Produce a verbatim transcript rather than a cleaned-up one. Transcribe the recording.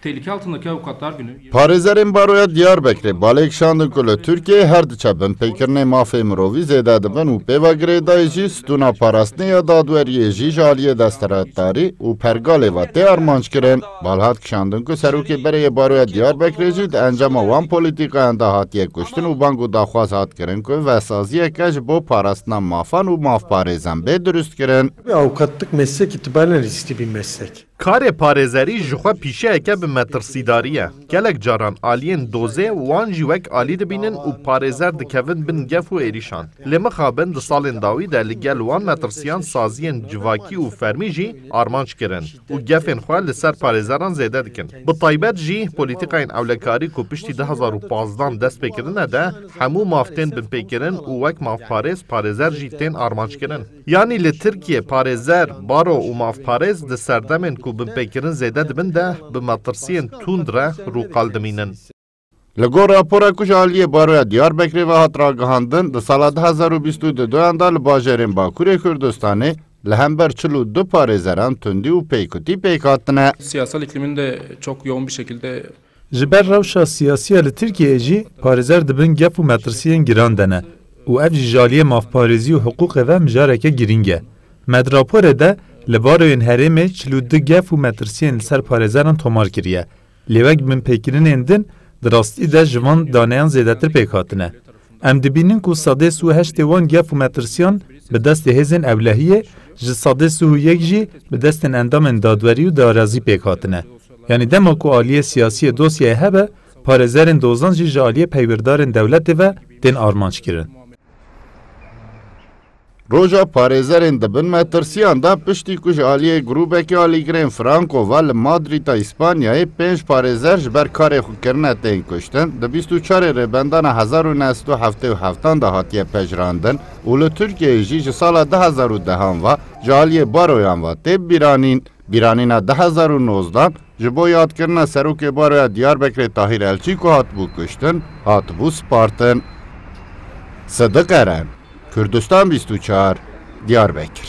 Tehlike altındaki avukatlar günü. Parêzerên Baroya Diyarbekirê balê kişandin ku li Tirkiyeyê her diçe binpêkirinê mafê mirovî zêde dibin û pê ve girêdayî jî stûna parastinê ya dadweriyê jî ji aliyê desthilatdarî û pergalê ve tê armanckirin. Bal hat kişandin ku serokê berê yê Baroya Diyarbekirê jî di encama wan polîtîkayan de hatiye kuştin û bang û daxwaz hat kirin ku vesaziyeke ji bo parastina mafan û mafparêzan bê durustkirin. Avukatlık meslek itibariyle riskli bir meslek. Karê parêzerî ji xwe pîşeyeke bi metirsîdarî ye. Gelek caran aliyên dozê wan jî wek alî dibînin û parêzer dikevin bin gef û êrîşan. Lê mixabin di salên dawî de li gel wan metirsiyan saziyên civakî û fermî jî armanc kirin û gefên xwe li ser parêzeran zêde dikin. Bi taybet jî polîtîkayên ewlekarî ku piştî du hezar û pazdan dest pê kirine de hemû maf tên binpêkirin û wek mafparêz parêzer jî tên armanc kirin. Yanî li Tirkiyê parêzer, baro û mafparêz di serdemên ku binpêkirin zêde dibin de bi metirsiyên tund re rûqal dimînin. Li gor rapora ku ji aliyê Baroya Diyarbekirê ve hat ragihandin, di sala du hezar û bîst û duyan de li bajarên Bakurê Kurdistanê li hember çil û du parêzeran tundî û pêkutî pêk hatine. Siyasal ikliminde çok yoğun bir şekilde Ji ber rewşa siyasî ya li Tirkiyeyê jî parêzer dibin gef û metirsiyên giran de ne û ev jî ji aliyê mafparêzî û hiqûqê ve mijareke girîng e. Me di raporê de li baroyên herêmê çil û du gef û metirsiyên li ser parêzeran tomar kiriye. Lê wek binpêkirinên din di rastî de ji van daneyan zêdetir pêk hatine. Em dibînin ku sedê sî û heştê wan gef û metirsiyan bi destê hêzên ewlehiyê, ji sedê sî û yek jî bi destên endamên dadwerî û darazî pêk hatine. Yanî dema ku aliyê siyasî yê dosyayê hebe, parêzerên dozan jî ji aliyê peywirdarên dewletê ve tên armanc kirin. Roja parêzerên dibin metirsiyan de piştî ku ji aliyê grûbekî alîgirên Franco ve li Madrîda Îspanyayê pênc parêzer ji ber karê xwe kirine tên kuştin, di bîst û çarê Rêbendana hezar û neh sed û heftê û heftan de hatiye pejirandin û li Tirkiyeyê jî ji sala du hezar û dehan ve ji aliyê baroyan ve tê bîranîn. Bîranîna du hezar û nozdan ji bo yadkirina serokê baroya Diyarbekirê Tahîr Elçî ku hatibû kuştin, hatibû spartin. Sidiq Eren, Kurdistan bîst û çar, Diyarbekir.